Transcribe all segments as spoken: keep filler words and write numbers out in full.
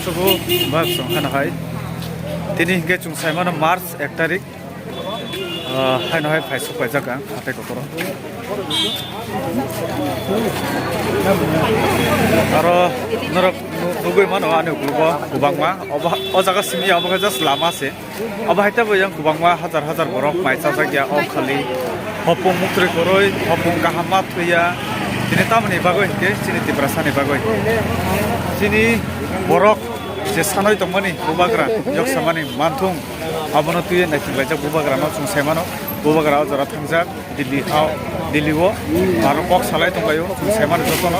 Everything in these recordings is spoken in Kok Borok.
Suku bak song hano hai. Tini hingke chung sai mano March ek tarik. Ah, haino hai phai sok paijak ang hatai kotoro. Aro norok nu-, nugui mano ani ukulgo kubangma. Obo, o jaga simi obo khe just lama se. Obo hai tebo yang kubangma hajar hajar borok mai chajak ya o khali. Hopung muktri koroi, hopung kaham ma thwiya. Tini tamoni bagoi hingke chini Tiprasani bagoi. Chini borok je sanoi tongmani bubagra, yok samani manthung. Abono twi naithok laijak bubagrano chwng sai mano. Bubagra o jora thangjak Delhi hao, Delhi o. Aro kok salai tonglaio, chwng sai mano jotono.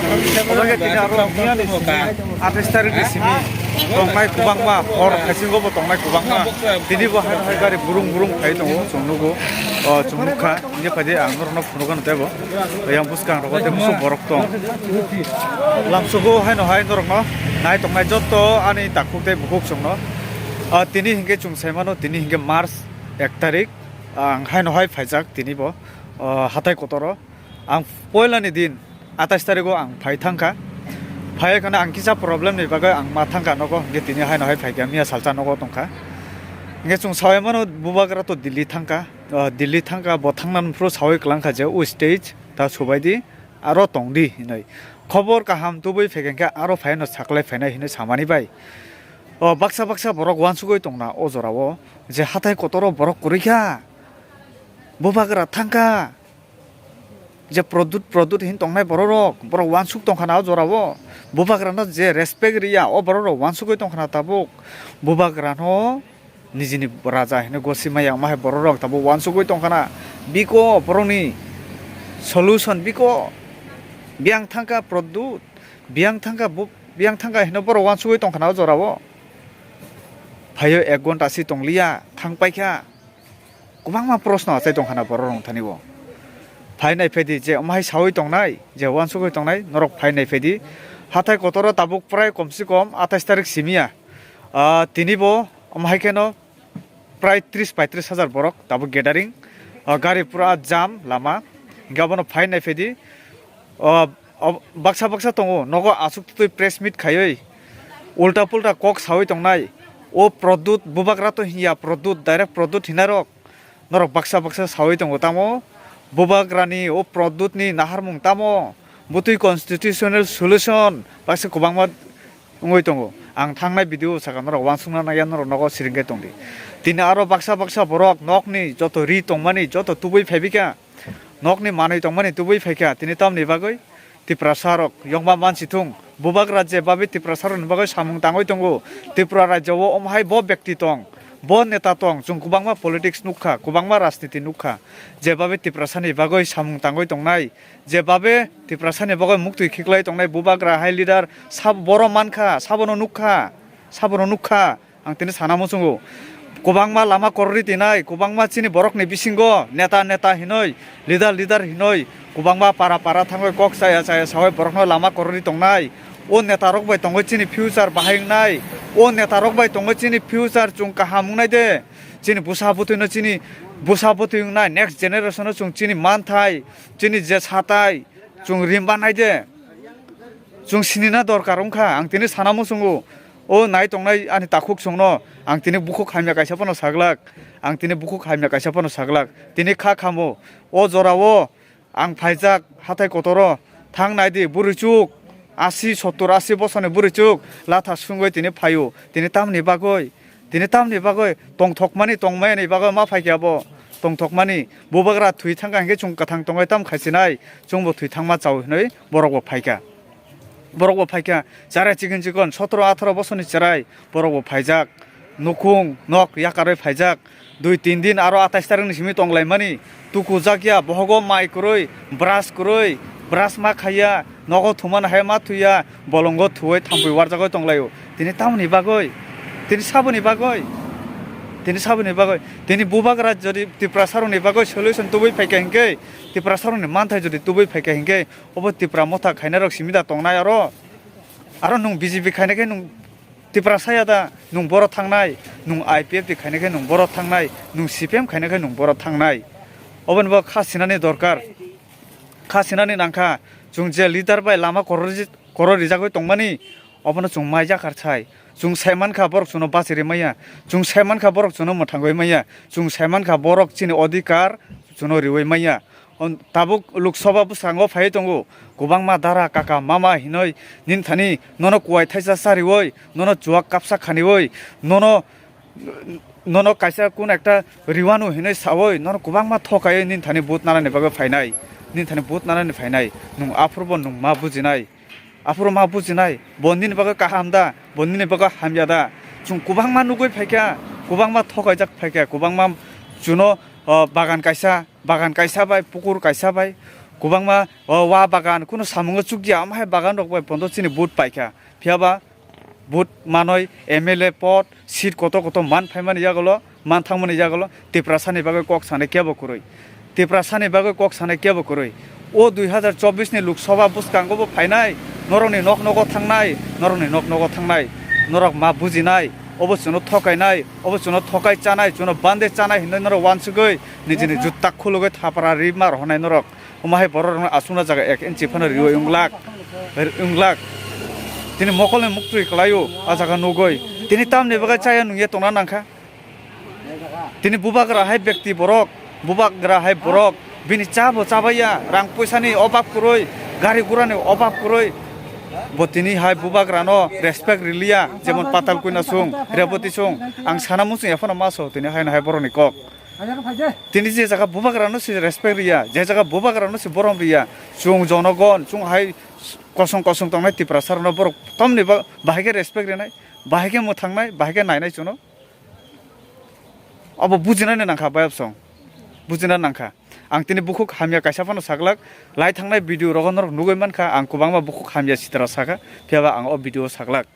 Obo khe tini aro miyani simi, atais tarik ni simi tongnai kubangma, hor haisingo bo tongnai kubangma. Tini bo hai hai gari burung burung phai tongo, chwng nugo, o chwng nukha. Hingke phaidi ang norokno phunukgano tebo. Yang bwskang rogo tei musuk borok tong. Lamsugo haino hai norokno nai tongnai joto ani takhuk tei bukhuk chwngno. Ah, tini hingke chwng sai mano, tini hingke March ek tarik. Ang haino hai phaijak tini bo, ah, hatai kotoro. Ang poilani din atais tarigo ang phai thangkha. Phai khana ang kisa problem ni bagwi ang ma thangkha nogo, hingke tini haino hai phaikha, miya salsa nogo tongkha. Hingke chwng sawi mano bubagra to Delhi thangkha. O, Delhi thangkha, bo thangna phuru sawi kwlangkha je, "O stage ta subaidi, aro tongdi," hinwi. Khobor kaham tubui phaikha hwnkhe aro phaino saklai phainai hinwi samani bai. O, baksa baksa borok uansugui tongna o jorao, je hatai kotoro borok kwrwi kha, bubagra thangkha, je Pradyut, Pradyut hin tongnai bororok, borok uansuk tongkha na o jorao. Bubagrano je respect riya, o bororok uansugui tongkha na tabuk. Bubagrano nijini raja hino gosi maya wngma hai bororok tabuk uansugui tongkha na. Biko borokni solution biko. Biyang thangkha Pradyut, biyang thangkha bu-, biyang thangkha hino borok uansugui tongkha na o jorao. Phaio ek ghonta si tongliya, thang paikha. Kwbangma proshno achai tongkha na borok rok thani o. Phai nai phaidi je omo hai sawi tongnai, je uansugui tongnai, norok phai nai phaidi. Hathai kotoro tabuk prai kom se kom atais tarik simi ya. Ah, tini bo omo hai kheno prai tris paitris hajar borok tabuk gathering. Ah, gari pura jam lama. Hingke abono phai nai phaidi. O, o, baksa baksa tongo, nogo aswk twi press meet khaiwi ulta pulta kok sawi tongnai. O Pradyut bubagra to hinya, Pradyut, direct Pradyut hinarok norok baksa baksa sawi tongo. Tamo bubagrani o Pradyutni naharmung tamo? Bwtwi constitutional solution baksa kwbangma wngwi tongo. Ang thangnai video o saka norok uansukna naiya, norok nogo siringkhe tongdi. Tini aro baksa baksa borok nokni joto ri tongmani joto tubui phaibikha, nokni manwi tongmani tubui phaikha. Tini tamni bagwi Tiprasa rok yongma mansi thung, bubagra je babe Tiprasa rokni bagwi samung tangwi tongo. Tripura rajyo o omo hai bo bekti tong, bo neta tong, chwng kwbangma politics nukha, kwbangma rajniti nukha, je babe Tiprasani bagwi samung tangwi tongnai. Je babe Tiprasani bagwi muktwi khiklai tongnai bubagra hai leader sab-, boro mankha, sabono nukha, sabono nukha. Ang tini sana muchungo. Kwbangma lama korori tinai, kwbangma chini borokni bisingo neta neta hinoi, leader leader hinoi, kwbangma para para thangoi kok chaya chaya sawi borokno lama korori tongnai. O neta rok bai tongoi chini future bahai wngnai. O neta rok bai tongoi chini future chwng kaham wngnai de. Chini bwsa bwtwino chini bwsa bwtwi wngnai, next generation o chwng chini manthai, chini je satai, chwng rimba nai de. Chwng sinina dorkar wngkha, ang tini sana muchungo. O nai tongnai ani takhuk chwngno ang tini bukhuk hamya kaisa phano saglak, ang tini bukhuk hamya kaisa phano saglak. Tini kha khamo, o jorao ang phaijak hathai kotoro, thang naidi bwrwichuk, asi, sottur, asi bosorni bwrwichuk latha sungwi tini phaio. Tini tamni bagwi, tini tamni bagwi tongthokmani, tongmayani bagwi ma phaikhe abo tongthokmani. Bubagra thwi thangkha hinkhe chwng kwthang tongwi tam khaisinai, chwngbo thwi thangma chao hinwi borokbo phaikha. Borokbo phaikha, chara chikon chikon sotoro atharo bosorni chwrai, borokbo phaijak. Nukhung nok yakarwi phaijak. Dui tin din aro atais tarikni simi tonglaimani. Tukujak ya, bohogo mai kwrwi, brush kwrwi, brush ma khaiya, nogo thumani hai ma thuya, bolongo thuwi thampui warjagwi tonglaio. Tini tamoni bagwi, tini saboni bagwi, tini saboni bagwi, tini bubagra jodi Tiprasarokni bagwi solution tubui phaikha hinkhe, Tiprasarokni manthai jodi tubui phaikha hinkhe, obo Tipra motha khainai rok simi da tongnai aro, aro nwng B J P khainai khe nwng Tiprasa ya da, nwng boro thangnai, nwng I P F T khainai khe nwng boro thangnai, nwng C P M khainai khe nwng boro thangnai. Oboni bo kha sinani dorkar, kha sinani nangkha, chwng je leader bai lama koror rijak-, koror rijagwi tongmani, Obono chwng mai jakar sai. Chwng sai mankha borok chwngno bachi ri maya. Chwng sai mankha borok chwngno mwthangwi maya. Chwng sai mankha borok chini odhikar chwngno riwi maya. On-, tabuk Lok Sabha bwskango phaiwi tongo. Kwbangma dara, kaka, mama hinwi nini thani nono kuwai thaisa chariwi, nono chuwak kapsa khaniwi, nono, nono kaisa kun ekta riwanu hinwi sawi, nono kwbangma thokaiwi nini thani vote nanani bagwi phainai. Nini thani vote nanani phainai. Nwng aphuru bo nwng ma bujinai. Aphuru ma bujinai, bo nini bagwi kaham da, bo nini bagwi hamya da? Chwng kwbangma nugwi phaikha, kwbangma thokaijak phaikha, kwbangma chuno, o, bagan kaisa, bagan kaisa bai, pukur kaisa bai, kwbangma, o, wa bagan, kunu samungo chukya, omo hai bagan rok bai bondo chini vote paikha. Phiyaba vote manwi M L A pod, seat kotor kotor man phaimani yagulo, man thangmani yagulo Tiprasani bagwi kok sanai kebo kwrwi. Tiprasani bagwi kok sanai kebo kwrwi. O dui hazar chobbish ni Lok Sabha bwskango bo phainai, norokni nok nogo thangnai, norokni nok nogo thangnai. Norok ma bujinai, obo chwngno thokainai, obo chwngno thokai chanai, chwngno bande chanai hinwi norok uansugwi nijini jutta khulugwi thapra ri ma rohornai norok. Omo hai borok rokno aswkna jaga ek inchi phano riwi wnglak, wnglak. Tini mokolni muktwi kwlaio, a jaga nugwi. Tini tamni bagwi chaya nungya tongna nangkha. Tini bubagra hai bekti borok, bubagra hai borok, bini cha bo chabaiya, rang puisani obab kwrwi, gari gurani obab kwrwi. Bo tini hai bubagrano respect riliya, jemon Patal Kwina song, Reboti song. Ang sana muchung ephano maso tini haino hai borokni kok. Tini je jaga bubagrano se respect riya, je jaga bubagrano se borom riya, chwng jonogon, chwng hai kosong kosong tongnai Tiprasa rokno borok tamni ba-, bahai khe respect rinai, bahai khe mwthangnai, bahai khe nainai chwngno. Abo bujinani nangkha bayapsong, bujina nangkha. Ang tini bukhuk hamya kaisa phano saglak, lai thangnai video rogo norok nugwi mankha, ang kwbangma bukhuk hamya sitra sakha, phiyaba ang o video saglak.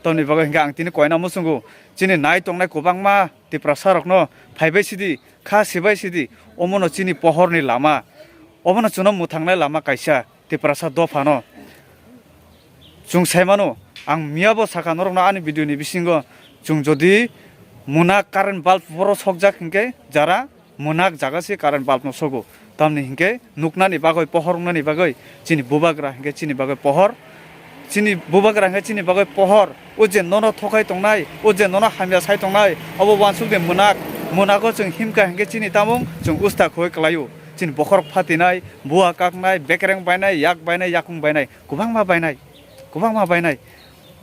Tamni bagwi hinkhe ang tini koina muchungo, chini nai tongnai kwbangma Tiprasa rokno phaibai sidi, kha sibai sidi, omono chini pohorni lama, obono chwngno mwthangnai lama kaisa Tiprasa dophano. Chwng sai mano, ang miyabo sakha norokno ani video ni bisingo, chwng jodi mwnak current bulb boro sokjak hinkhe jara mwnak jaga se current bulb no sogo. Tamni hinkhe nuknani bagwi, pohor wngnani bagwi chini bubagra hinkhe chini bagwi pohor, chini bubagra hinkhe chini bagwi pohor. O je nono thokai tongnai, o je nono hamya sai tongnai, obo uansuk de mwnak, mwnago chwng himkha hinkhe chini tamung chwng usta khoi kwlaio. Chini bokhorok phatinai, bua kaknai, bekereng bainai, yak bainai, yakung bainai, kwbangma bainai, kwbangma bainai.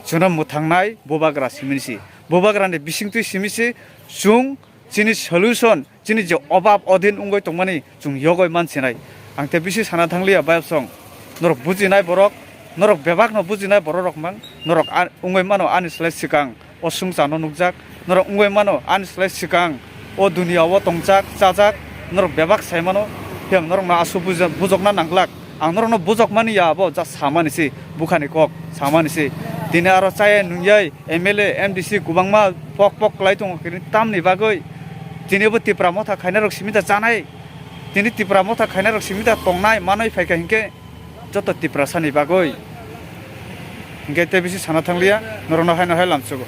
Chwngno mwthangnai bubagra simi si, bubagrani bisingtwi simi si chwng chini solution, chini je obab odin wngwi tongmani chwng yogwi mansinai. Ang tei bisi sana thangliya bayapsong. Norok bujinai borok, norok bebakno bujinai borok rok mang, norok a-, wngwi mano ani slai swkang o swngcharno nukjak, norok wngwi mano ani slai swkang o duniya o tongjak, chajak, norok bebak sai mano, phiya norokno aswk buja-, bujokna nanglak. Ang norokno bujokmani ya abo just samani se, bukhani kok samani se. Tini aro chaya nungyai M L A, M D C kwbangma pok pok kwlai tongo, kini tamni bagwi? Tini bo Tipra motha khainai rok simi da chanai, tini Tipra motha khainai rok simi da tongnai manwi phaikha hinkhe joto Tiprasani bagwi. Hinkhe tei bisi sana thangliya, norokno haino hai lamsugo.